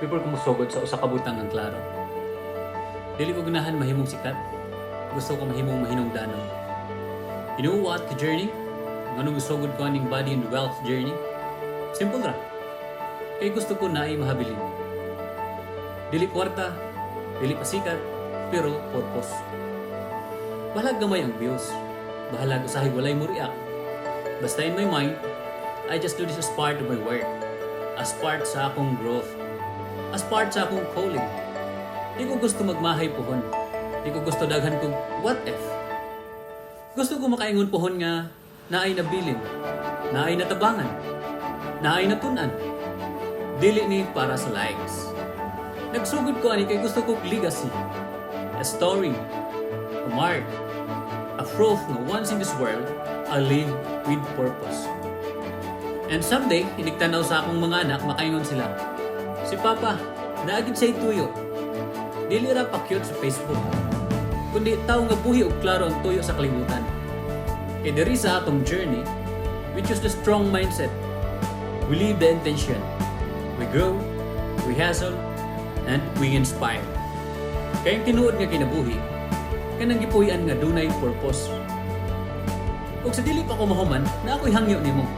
Before ko mosugod sa usa ka butang ang klaro. Dili ko ganahan mahimong sikat. Gusto ko mahimong mahinungdanon. You know what, the journey? Nganong gusugod ko aning body and wealth journey? Simple ra. Kay gusto ko naay mahabilin. Dili kwarta, dili pasikat, pero purpose. Bahalag gamay ang views. Bahalag usahay walay mo react. Basta in my mind, I just do this as part of my work. As part sa akong growth. As part sa akong calling. Di ko gusto magmahay pohon. Di ko gusto daghan kog what if. Gusto ko makaingon pohon nga naay nabilin, naay natabangan, naay natun-an. Dili ni para sa likes. Nagsugod ko ani kay gusto ko legacy. A story, a mark, a proof nga once in this world, I live with purpose. And someday, inigtanaw sa akong mga anak, makaingon sila, "Si Papa, naa gyud siya'y tuyo. Dili ra pa cute sa Facebook, kundi tao nga buhi og klaro ang tuyo sa kalibutan." Kay diri sa atong journey, we choose the strong mindset. We live the intention. We grow, we hustle, and we inspire. Kay ang tinuod nga kinabuhi, kanang gipuy-an nga dunay purpose. Ug sa dili pa ko mahuman, naa ko'y hangyo nimo.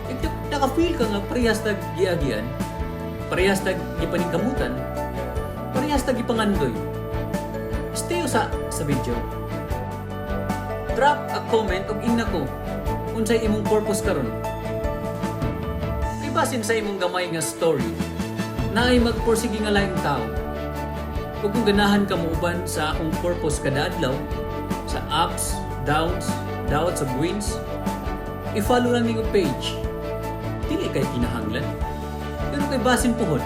If naka-feel ka nga parehas tag giagian, parehas tag gipaningkamutan, parehas tag gipangandoy, stay usa sa video. Drop a comment ug ingna ko unsay imong purpose karon. Kay basin sa imong gamay nga story, naay magpursige nga laing tao. Ug kung ganahan ka muuban sa akong purpose kada adlaw, sa ups, downs, doubts ug wins, i-follow lang nimo page. Dili kay kinahanglan. Pero kay basin pohon,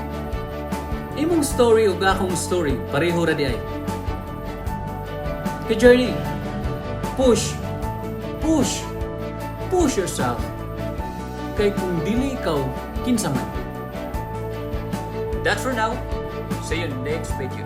imong story ug akong story pareho ra diay. Kay journey, push, push, push yourself. Kay kung dili ikaw, kinsa man? That's for now. See you next video.